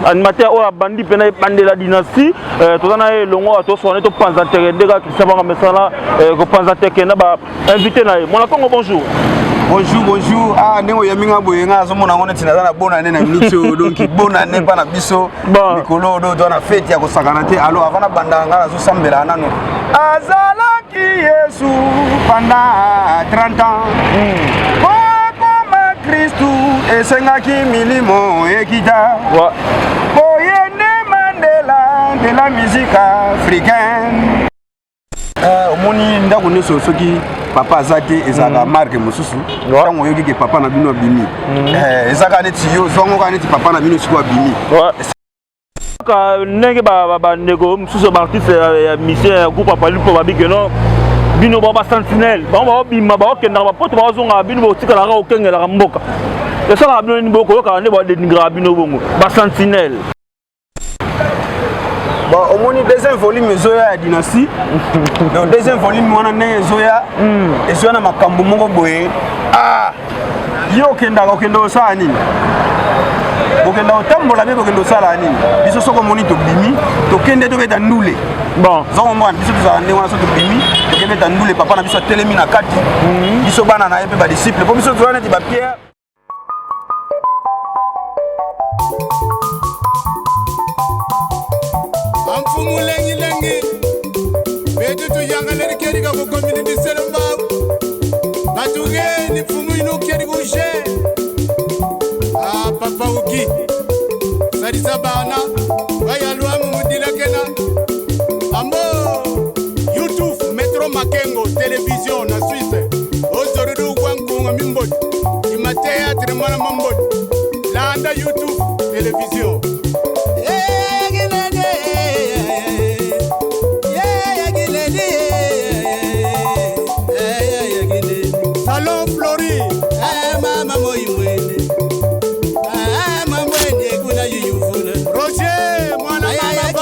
Animateur oyo abandi mpena ebandela dynastie, toza na ye elongo, toswana topanza nteke ndeka Christian Banga mesana kopanza teke na ba invité na ye. Mwana Kongo, bonjour. Bonjour, bonjour. Ah, ndenge oyambi nga boye, nga azomona yango neti naza na bonne année na minute oyo. Donc bonne année mpa na biso. Mikolo oyo toza na fête ya kosakana te. Alors, avant nabandaka, nga nazosambela nano. Azalaki Yesu pendant 30 ans po akoma Kristu, esengaki milimo ekita boye nde Mandela de la musique africaine. Omoni ndako nyonso, soki papa aza te, ezalaka marque mosusu. Ntango oyoki ke papa na bino abimi, ezalaka neti yo ozwango kaka neti papa na bino sikoyo abimi. Kaka ndenge bandeko mosusu, baartiste ya mission ya groupe Apali, mpo babike no bino bao basentinelle, bango baobima, baokendaka bapoto, baozongaka, bino botikalaka kokengelaka mboka. Esalaka bino nini bokoyokaka nde badénigraka bino bongo basentinelle? Bon, omoni, deuxième volume ezoya ya dynastie. Donc deuxième volume wana, ndenge ezoya, ezoya na makambo moko boye. Ah, yo okendaka, okende osala nini? Bokenda kotambola mpe bokende osala nini? Biso soki omoni tobimi, tokende tobeta ndule. Zongo mwana biso tozala ndenge wana. So tobimi, tokebeta ndule, papa na biso atelemi na kati, biso bana na ye mpe badisciple, mpo biso toza neti bapierre. Amfumu lengi-lengi betu tuyangaleri kerika ku community Selembao batugeni mfumu inu keri kushe. Ah, papa uki salisa bana bayalwamu mudilakena ambo YouTube Metro Makengo Television na Suisse ozorudu gwankunga mimboti ima théâtre mwana mamboti landa YouTube Television. Salon Flori. Roger mwana mama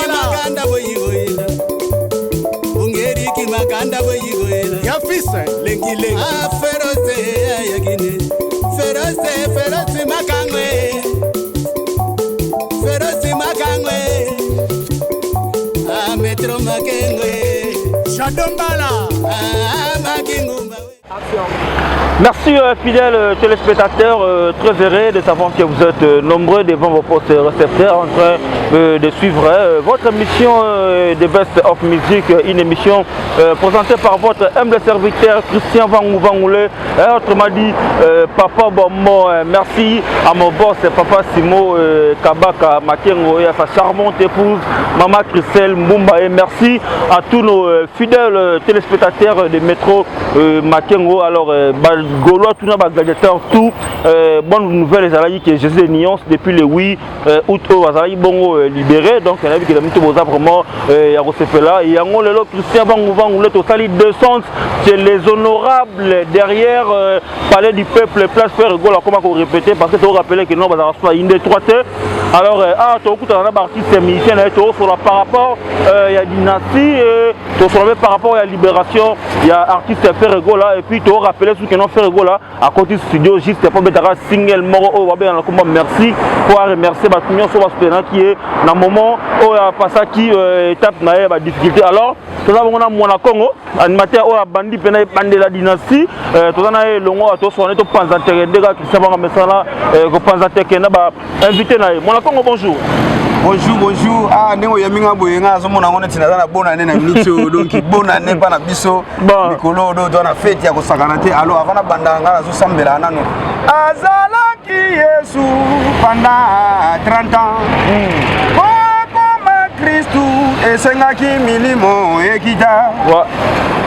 Bala ya fils lengi lengi. Feroce yakine feroce feroce makangwe feroce makangwe a Metro Makengwe. Shadombala. Makingumba. Merci fidèles téléspectateurs, très heureux de savoir que vous êtes nombreux devant vos postes récepteurs en train de suivre votre émission The Best of Music, une émission présentée par votre humble serviteur Christian Vangou Vangoulé, autrement dit Papa Bombo. Merci à mon boss Papa Simo Kabaka Makengo et à sa charmante épouse Maman Christelle Mbumba, et merci à tous nos fidèles téléspectateurs de Métro Makengo. Alors, Gaulois, tout le gladiateur, tout. Bonne nouvelle, ezalaki que Jésus de Nuance, depuis le 8 août, oyo azalaki bongo libéré. Donc, nayebi ke mito boza vraiment ya kosepela yango. Lelo, Christian Vangu Vangu le tosali descente chez les honorables derrière Palais du Peuple, place Ferre Gola akoma korépéter, parce que torappeler que non, bazalaka so inde 3 te. Alors, awa tokutana na baartiste musicien na ye, tokosola par rapport ya dynastie, tosola mpe par rapport ya libération ya artiste Ferre Gola. Et puis torappeler soki non, Ferre Gola akoti studio juste mpo betaka single moko oyo babengana komba Merci, mpo aremercier bato nyonso basoutenaki ye na moment oyo apasaki étape na ye ya badifficulté. Alors, toza bongo na Mwana Congo, animateur oyo abandi mpena ebandela dynastie, toza na ye elongo, toswana topanza nteke ndeka Christian Banga mesana kopanza teke na bainvité na ye. Mwana Congo, bonjour. Bonjour, bonjour. Ah, ndenge oyambi nga boye, nga azomona yango neti naza na bonne année na minute oyo. Donc bonne année mpa na biso. Mikolo oyo toza na fête ya kosakana te. Alors, avant nabandaka, nga nazosambela nano. Azalaki Yesu pendant 30 ans po akoma Kristu, esengaki milimo ekita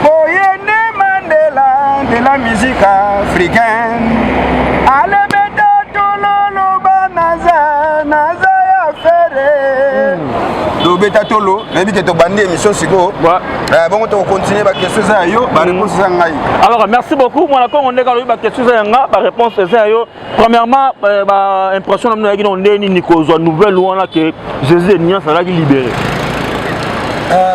boye nde Mandela de la musique africaine alebeta tololoba naza naza ya Ferre. Tobeta tolo, nayebi ke tobandi émission sikoyo. Bongo tokocontinue, baquestion eza ya yo, baréponse eza ngai. Alors, merci beaucoup Mwana Kongo. Ndenge alobi, baquestion eza ya nga, baréponse eza ya yo. Premièrement, baimpression na bino oyaki no nde nini kozwa nouvelle wana ke Jésus de Nuance azalaki libéré?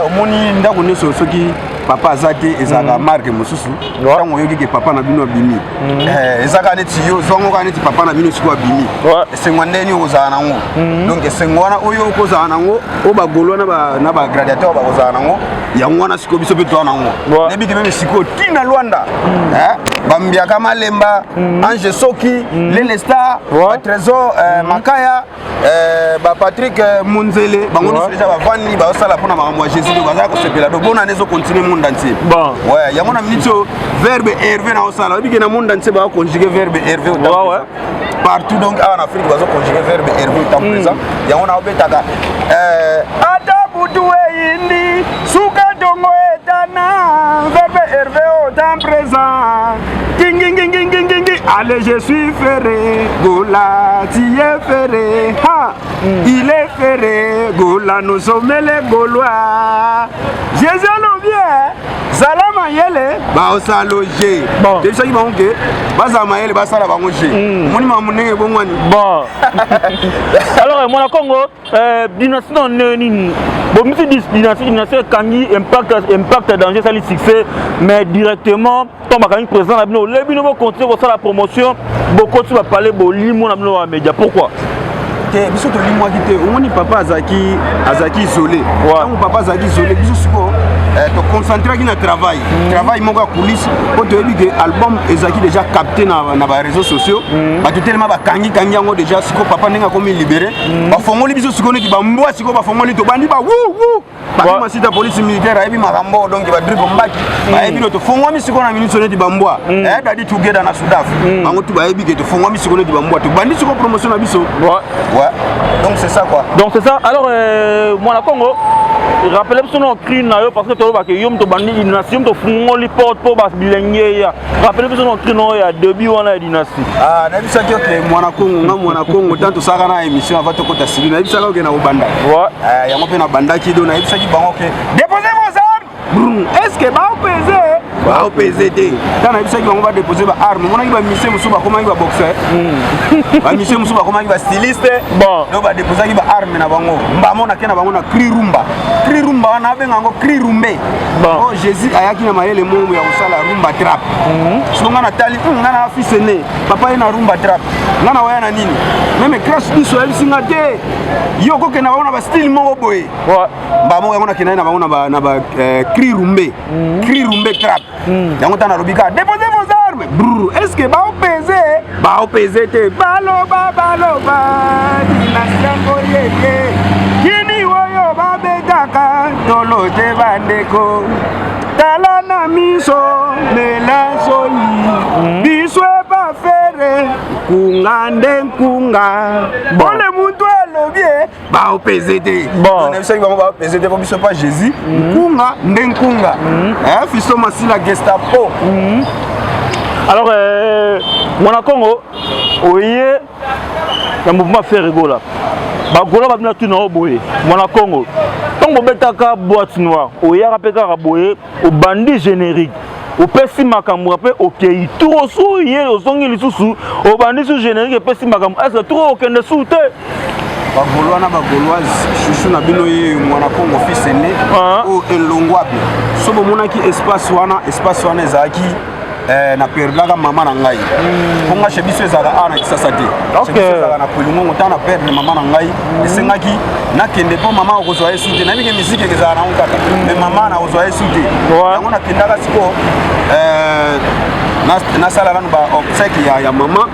Omoni, ndako nyonso soki Papa aza te, ezalaka marque mosusu. Ntango oyoki ke papa na bino abimi, eza kaka neti yo ozwango kaka neti papa na bino sikoyo abimi. Esengo ndeni okozala nango. Donc esengo wana oyo okozala nango, oyo bagaulois na bagladiateur bakozala nango, yango wana sikoyo biso mpe toza nango. Nayebi ke même sikoyo ntina Lwanda, bambiaka Malemba, Ange Soki, Lele Star, Batrésor Makaya, baPatrick Munzele, bango nyonso déjà bavandi, bazosala mpona makambo ya Jésus. Do bazala kosepela. Do bonane ezocontinue monde entier. Ouais, yango na minute oyo verbe Hervé na osala, oyebi ke na monde entier bakoconjugue verbe Hervé au temps présent partout. Donc awa na Afrique bazoconjugue verbe Hervé au temps présent. Yango na obetaka ata butu eyindi, suka tongo etana, verbe Hervé au temps présent. Kingingingingingingi, allez, je suis Ferré Gola, tu es Ferré, ha, il est Ferré Gola, nous sommes les Gaulois. Jésus alobi zala mayele, baosala g. Toyebisaki bango ke bazala mayele, basala bango g. Omoni makambo ndenge ebongwani. Bon, alors Mwana Congo, dynastie na ndenge nini bomisi dynastie? Dynastie ekangi impact, impact danger, esali succès, mais directement ntango bakangi président na bino, olebi bino bocontinue kosala promotion, bokoti bapale, bolimo na bino bamédia, pourquoi? Te, biso tolimwaki te. Omoni, papa azalaki isolé. Ntango papa azalaki isolé, biso sikoyo toconcentraki na travail moko ya coulisse, mpo toyebi ke album ezalaki déjà capté na baréseaux sociaux. Bato telema bakangikangi yango déjà. Sikoyo papa ndenge akomi libéré, bafongoli biso sikoyo neti bambwa. Sikoyo bafongoli, tobandi ba wu wu bakoma sita police militaire ayebi makambo. Donc badrigo mbaki bayebi no tofongwami sikoyo na minute neti bambwa. Dadi together na Sudaf, bango tu bayebi ke tofongwami sikoyo neti bambwa, tobandi sikoyo promotion na biso. Ouais, donc c'est ça quoi. Donc c'est ça. Alors Mwana Congo, rappelez biso na cri na yo, parce que tolobaka yo moto bandi dynastie, yo moto ofungoli porte mpo bilenge ya. Rappelez biso na cri na oyo ya début wana ya dynastie. Ah, nayebisaki oke Mwana Kongo, nga Mwana Kongo, tant tosalaka na émission avant tokota studio, nayebisaki oke na kobanda. Yango mpe nabandaki. Do nayebisaki bango ke déposez vos armes. Est ce que baopese? Baopese te. Ntango nayebisaki bango badépose baarme, omonaki bamusiciens mosusu bakomaki baboxer, bamusiciens mosusu bakomaki bastyliste. Donc badéposaki baarme na bango. Mbamo nake na bango na cri rumba. Cri rumba wana abenga yango cri rumbe. O Jésus ayaki na mayele mongo ya kosala rumba trap. Siko nga natali, nga na fils aîné, papa ye na rumba trap, nga na waya na nini? Même crash biso ayebisi nga te, yo okokenda bango na bastyle moko boye. Mbamo yango nakendaki na bango na ba cri rumbe, cri rumbe trap. Yango ntango nalobi kaka déposez vos armes, brr, est ce que baopese? Baopese te. Baloba baloba dynastie yango yeye kini oyo babetaka tolo te. Bandeko, tala na miso, mela soi, biso epa Ferre, nkunga nde nkunga. Ole muntu alobi e baopese te. Nayebisaki bango baopese te, po biso pa Jésus, nkunga nde nkunga. Fiso Masila Gestapo. Alors Mwana Congo, oye na mouvement Ferre Gola, bagola babina tuna oyo boye. Mwana Congo, ntango bobetaka boîte noire, oyaka mpe kaka boye, obandi générique, opesi makambo, mpe okei tour osu ye, ozongi lisusu, obandi su générique, epesi makambo. Est ce que tour okende su te? Bagaulois na bagauloise, chouchou na bino ye Mwana Kongo, fils aîné oyo elongwabe. So bomonaki espace wana, espace wana ezalaki na perdaka mama na ngai, mpo nga chez biso ezalaka awa na Kisasa te. Chez biso ezalaka na Kwelingongo. Ntango na perdre mama na ngai, esengaki nakende, mpo mama okozwa ye su te. Nayebi ke misiki ezalaka nango kaka, mais mama nakozwa ye su te. Yango nakendaka sikoyo nasala nanu baobsèques ya mama.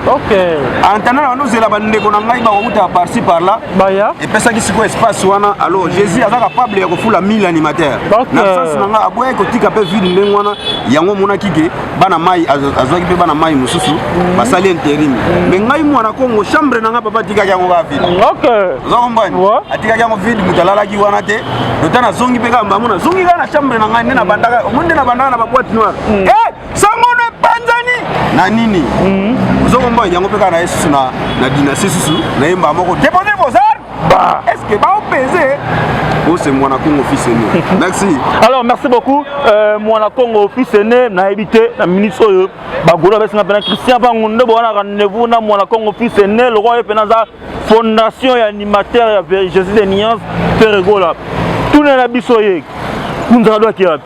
Antana na banozela bandeko na ngai bakokutaka par-ci par-là. Baya. Epesaki sikoyo espace wana. Alors Jésus aza capable ya kofula 1000 animateur. Na sens na ngai, aboyaki kotika mpe vide ndenge wana. Yango omonaki ke bana mai azwaki mpe bana mai mosusu basali intérim. Mais ngai Mwana Kongo, chambre na ngai, papa atikaki yango kaka vide. Oza comprendre? Atikaki yango vide, moto alalaki wana te. Lota nazongi mpe kaka mbamo, nazongi kaka na chambre na ngai nde nabandaka. Omoni nde nabandaka na baboîte noire. Sangono epanzani na nini, ozo comprendre? Yango mpe kaka na ye susu na dynastie susu nayemba moko déposez vos armes. Bah. Est ce que baopese? Oh, c'est Mwana Kongo, fils aîné. Merci. Alors merci beaucoup Mwana Congo, fils aîné. Nayebi te na minute oyo bagolo babesinga mpena Christian Bangu nde bowana rendez-vous na Mwana Congo, fils aîné. Lokwa ye mpena aza fondation ya animateur ya Jésus de Nuance Ferre Gola. Tuna na biso ye kunzaka do aki wapi?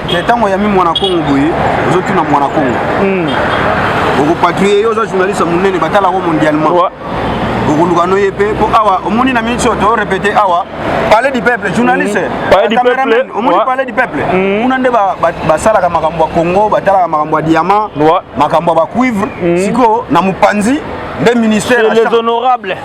Te, ntango oyambi Mwana Kongo boye, ozotuna Mwana Kongo, okopatrouille. Yo oza journaliste ya monene, batalako mondialement. Okoluka no ye mpe, mpo awa omoni na miniti oyo torépété awa, Palais du Peuple, journaliste. Palais du Cameraman, Peuple, omoni Palais du Peuple kuna nde basalaka makambo ya Congo, batalaka makambo ya diamant, makambo ya bacuivre. Sikoyo na mopanzi nde ministère Chez ya les champ. honorables.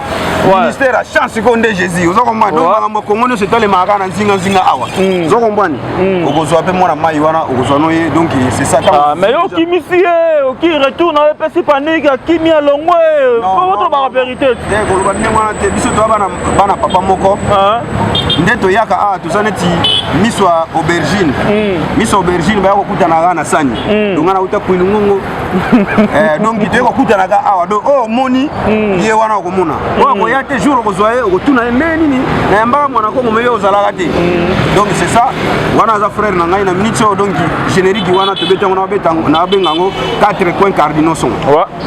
Ministère ya champ sikoyo nde Jésus, oza comprendre? Donc makambo ya Congo nyonso etalemaka kaka na nzinganzinga awa, oza comprendre? Okozwa mpe mwana mai wana, okozwa no ye. Donc c'est ça. Ah, mais yo okimisi ye, oki retour na yo epesi panique, akimi, alongwe. Po tolobaka vérité. Te, koloba ndenge wana te. Biso toya bana, bana papa moko. Nde toyaka awa, toza neti miso ya aubergine. Miso ya aubergine baya kokutana kaka na sani. Donc nga nauta Kwilungongo. Donc toye kokutanaka awa. Donc oyo omoni ye wana, okomona oyo akoya te. Jour okozwa ye, okotuna ye nde nini nayambaka Mwana Kongo, me ye ozalaka te. Donc c'est ça wana, aza frère na ngai na minute oyo. Donc générique wana tobeti yango, nabenga yango 4 coins cardinaux son.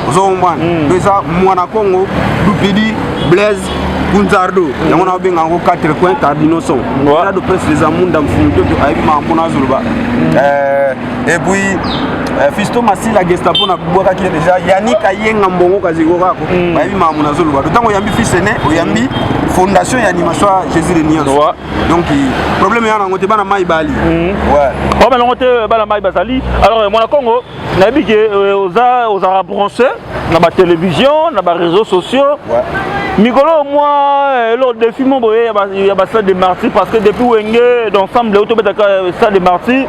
Ozokomwana, donc eza Mwana Kongo, Dupidi, Blaise Kunzardo. Yango nabenga yango 4 coins cardinaux son. Eza do Prince les Amunda Mfumu Toto, ayebi makambo na azoloba. Et puis Fisto Masila Gestapo nabwakaki ye déjà, Yanik Ayenga Mbongo Kaziko kako, bayebi makambo nazoloba. Do ntango oyambi fils aîné, oyambi fondation ya animation ya Jésus de Nuance. Donc problème ya nango te, bana mai bali, ouais. Problème yango te, bana mai bazali. Alors Mwana Congo, nayebi ke oza ozalaka branché na batélévision, na baréseaux sociaux. Mikolo mwa eloko défi mo boye ya bastade de Martyr, parce que depuis Wenge d'ensemble oyo tobetaka stade de Martyr,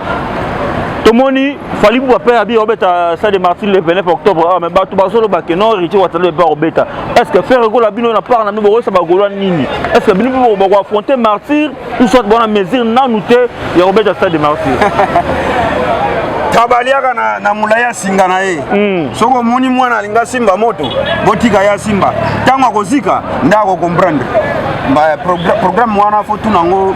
tomoni Fally Ipupa mpe abi obeta stade de Martyr le 29 octobre. Ah, mais bato bazoloba ke non, Héritier Watanabe mpe akobeta. Est ce que Ferre Gola, bino na part na bino, bokoyesa bagaulois nini? Est ce que bino mpe bokoaffronter Martyr ou soit bona mesure nanu te ya kobeta stade de Martyr? Kabaliaka na molai ya singa na ye. Soki omoni mwana alingi asimba moto, botika ye asimba. Ntango akozika nde akocomprendre. Programme wana, fo tuna yango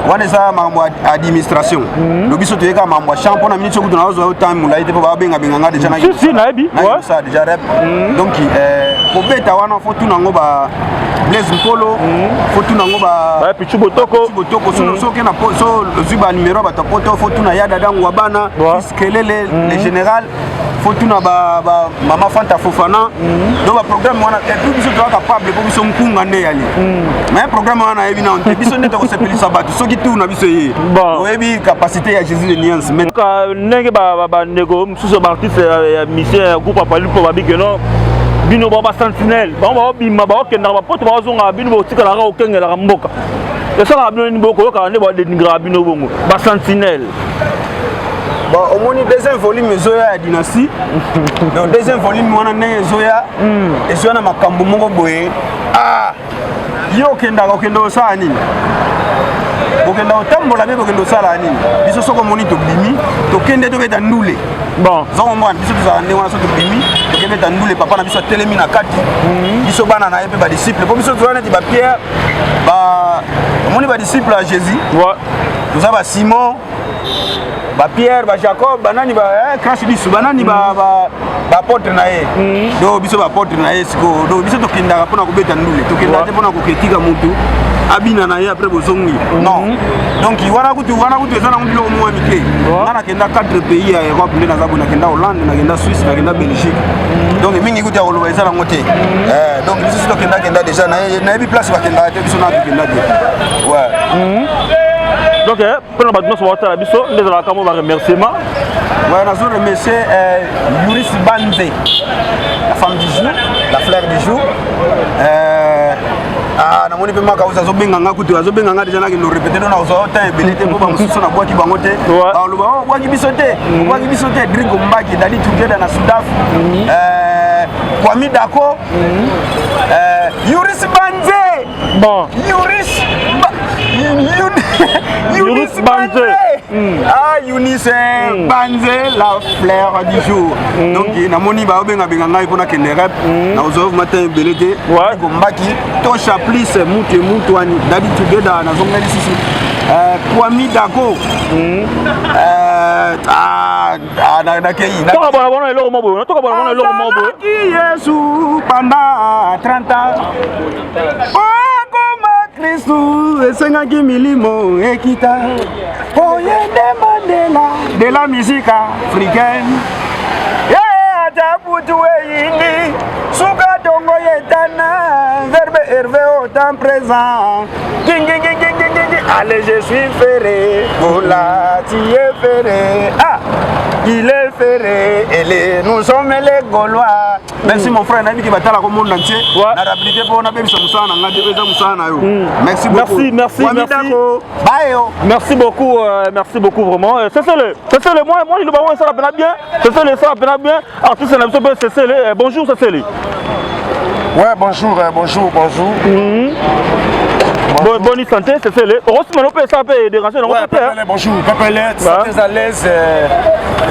wana, eza makambo ya administration. Lo biso toyeka makambo ya champ. Mpona miniti soki nazozwa yo temps molai te, mpo babengabenga nga déjà. Si, si, nayebi. Nakosala déjà rep. Donc kobeta wana, fo tuna yango ba Blaise Nkolo, fo tuna yango ba Pichu Botoko. Botoko. Soki na so ozwi banumero ya bato ya poto, fo tuna ya Dada Ngwa bana, Fils Kelele le général, fo tuna ba mama Fanta Fofana. Donc baprogramme wana, et puis biso toza capable, mpo biso nkunga nde yali. Mais programme wana nayebi nano te. Biso nde tokosepelisa bato soki tour na biso ye. Oyebi capacité ya Jésus de Nuance, mais Ndenge bandeko mosusu, baartiste ya mission ya groupe apali, mpo babike no bino bao basentinelle, bango baobima, baokendaka bapoto, baozongaka, bino botikalaka kokengelaka mboka. Esalaka bino nini bokoyokaka nde badénigraka bino bongo basentinelle? Bon, omoni deuxième volume ezoya ya Dynastie. Donc deuxième volume wana, ndenge ezoya, ezoya na makambo moko boye. Ah, yo okendaka, okende osala nini? Bokenda kotambola mpe bokende osala nini? Biso soki omoni tobimi, tokende tobeta ndule. Zongo mwana, biso tozala ndenge wana. So tobimi, tokebeta ndule, papa na biso atelemi na kati, biso bana na ye mpe badisciple, mpo biso toza neti bapierre. Omoni badisciple ya Jésus, toza basimon, bapierre, bajacob, banani, crash biso banani, baapôtre na ye. Donc biso baapôtre na ye sikoyo. Donc biso tokendaka mpona kobeta ndule, tokendaka te mpona koketika motu abina na ye, après bozongi. Non, donc wana kutu, wana kutu eza nango biloko moko ya mike. Nga nakenda 4 pays ya Europe nde naza boye: nakenda Hollande, nakenda Suisse, nakenda Belgique. Donc mingi kutu ya koloba eza nango te. Donc biso si tokendakenda déjà, nayebi place bakendaka te, biso na tokenda te, ouais. Donc mpona bato nyonso baotala biso, nde ezalaka mo baremerciement. Ouais, nazo remercier Yuris Banze, la femme du jour, la fleur du jour. Ah, namoni mpe maka oyo azobenga nga kutu, azobenga nga déjà, nakende orépéter. Do nazwa temps ebele te, mpo bamosusu nabwaki bango te. Baloba: "Obwaki biso te, obwaki biso te." Dringo Mbaki, Dadi Together na Sudaf, Kwami Dako, Yuris Banze. Yuris Yunis Banze. Ah, Yunis Banze, la fleur du jour. Donc namoni baobengabenga ngai mpona kende rep, nazwa matin ebele te. Kombaki Tosha plus mutu mutu wani, Dadi Together, nazonga lisusu Kwami Dako. Nakei. Toka bona bona eloko mo boye, toka bona bona eloko mo boye. Yesu pendant 30 ans okoma Kristu, esengaki milimo ekita oye nde. De la musique africaine. Yeah, ata butu eyindi suka tongo yetana, verbe Hervé au temps présent. King. Allez, je suis Ferré. Gola, tu es Ferré. Ah, il est Ferré. Et nous sommes les Gaulois. Merci mon frère, nayebi ke batalaka monde entier. Na rapidité mpo nabebisa mosala na ngai te, eza mosala na yo. Merci beaucoup. Merci, merci, Wami merci. Dako. Bye yo. Merci beaucoup vraiment. C'est le moi, je le ça la bien. C'est le ça la bien. Artiste na biso pe c'est le. Bonjour, c'est le. Ouais, bonjour, bonjour, bonjour. Bon, bonne santé, c'est le. Heureusement, on peut ça peut déranger, on Ouais, peut faire. Pepele, bonjour. Pepele, très à l'aise.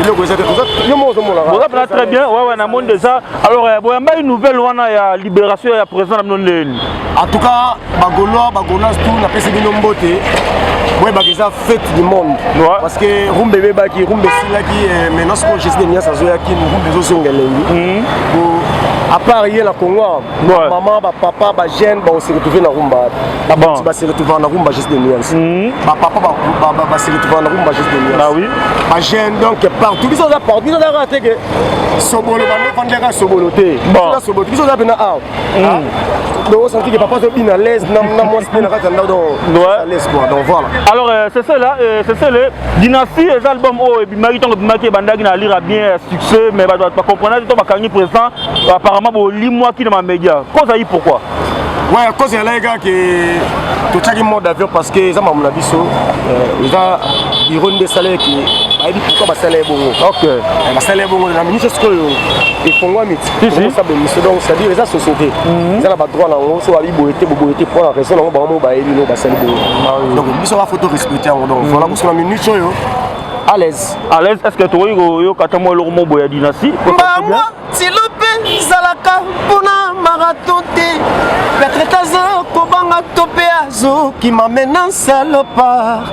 Eloko eza te. Yo moko ozomonaka. Bon, ça très bien. Ouais, na monde déjà. Alors, bon, il y a une nouvelle wana ya libération ya président na bino ndeni. En tout cas, Bagaulois, Bagauloise, tout, napesi bino mbote. Boyebaka eza fête du monde. Parce que rumba ebebaki, rumba esilaki, maintenant sikoyo Jésus de Nias azoyaki, rumba ezozonga elengi. À part ye na Congo, mama, bapapa, bajeune bakose retrouve na rumba, baboti base retrouve na rumba Jésus de Nias, bapapa base retrouve na rumba Jésus de Nias. Bah oui. Bajeune, donc partout, biso oza partout, biso ozaka te ke sobolo bando ofandaka sobolo te. Biso sobolo, biso oza pena awa. Donc osenti que papa azobina à l'aise na mwasi mpe na kati ya ndako, donc à l'aise quoi, donc voilà. Alors c'est ça là, c'est ça le Dynastie, les albums oyo ebimaki, ntango ebimaki ebandaki na lire bien succès, mais bato bacomprendre to bakangi président, apparemment bolimwaki na bamédia. Cause ayi pourquoi? Ouais, cause ezalaki kaka ke totiaki mode avion parce que eza makambo na biso, eza biro nde esalaki, bayebi pourquoi basala ye bongo. Basala ye bongo na ministre. Sikoyo efongwami ti osala émission, donc c'est-à-dire eza société, eza na badroit nango. So babi boye te, boboye te, mpo na raison nango bango mo bayebi no basali bongo. Donc biso ba faut respecter yango. Donc voilà, kosoka minute oyo à l'aise. À l'aise. Est ce que tokoki koyoka ata mwa eloko mo boye ya Dynastie? Mbangwa tilo mpe ezalaka mpona marathon te, peut-être aza kobanga to mpe azokima mena salopard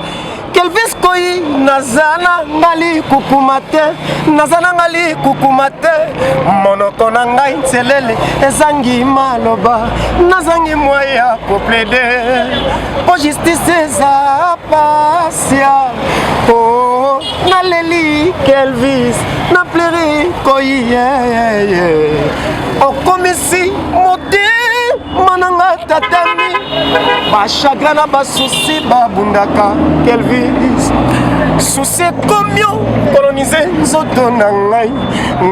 Kelvis Koi. Naza na nga likukuma te, naza na nga likukuma te, monoko na ngai nselele ezangi maloba, nazangi mwa ya koplaider mpo justice eza pasia. O naleli Kelvis, na pleure Koi, okomisi motema na nga tatami, bachagrin na basusi babundaka. Kelvis, susi ekomi okolonize nzoto na ngai,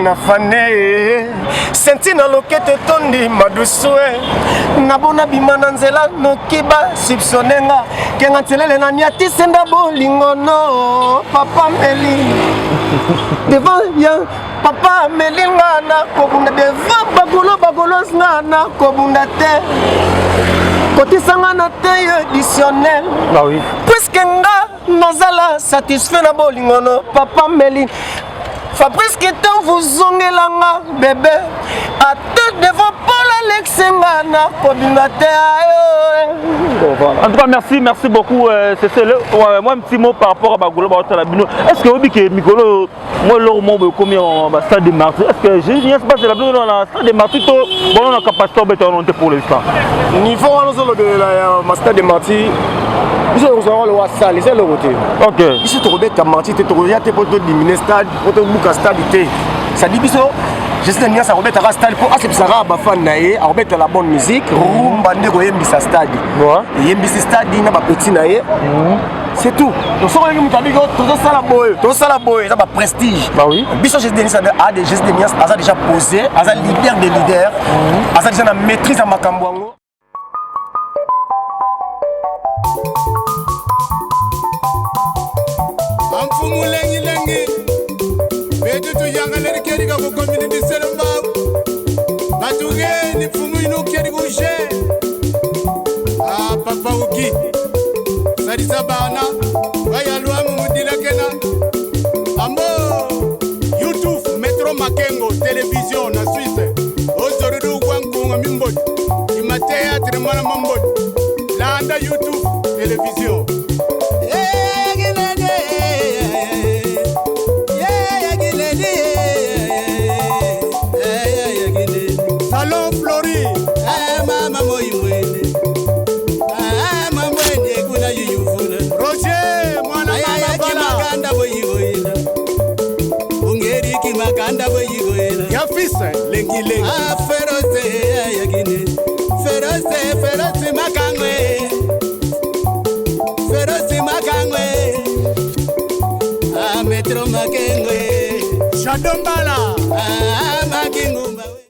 na fane senti na lokete etondi madusu e nabona bima na nzela noki basoupçonner nga kenga ntelele na niatise nda bolingo no papa meli devant ya papa meli nga na kobunda devant bagolo bagolos nga na kobunda te, kotisanga na te additionnel. Ah oui. Puisque nga nazala satisfait na bolingo no papa meli. Fabrice Kitamvu, zongelanga bébé, ata devant Paul Alexenga na kobima te ayo. Bon, voilà. En tout cas, merci, merci beaucoup. C'est le, ouais, moi, un petit mot par rapport à Bagolo Baotala Bino. Est-ce que vous dites que Mikolo, moi, le mot, combien au stade de Martyrs? Est-ce que je viens pas, c'est la dans la stade de Martyrs, bon, on a capacité à pour l'instant. Niveau wana ozolobela ya ma stade de Martyrs, biso tokozala lowa sale, eza eloko te. Biso tokobeta Martyrs te, tokoya te mpo todiminuer stade, mpo tobuka stade te. Sadi biso Jésus Nias akobetaka stade mpo asepisaka bafan na ye, akobeta la bonne musique, rumba nde koyembisa stade, eyembisi stade na bapeti na ye, c'est tout. Donc soki oyoki moto abiki tozosala boye, tozosala boye, eza baprestige. Biso Jésus de Nias aza déjà posé, aza leader des leaders, aza déjà na maîtrise ya makambo yango. Amfumu lengi betu tuyangaleri keri ka kukomini biselo mbau batugeni mfumu inu keri kushe. Ah, papa uki salisa bana bayalwamu mudilakena ambo YouTube Metro Makengo Télévision na Suisse ozorudu gwankunga mimbodi ima théâtre mwana mambodi landa YouTube Télévision. Salon Flori. Mama moimwene mama mwene kuna yuyuvula. Roger mwana mama. Maganda boyivula. Lengi lengi. Ah, Ferose ayakine. Ferose, Ferose makangwe. Ferose makangwe. Ah, Metro makengwe. Shadombala. Ah, makingumba.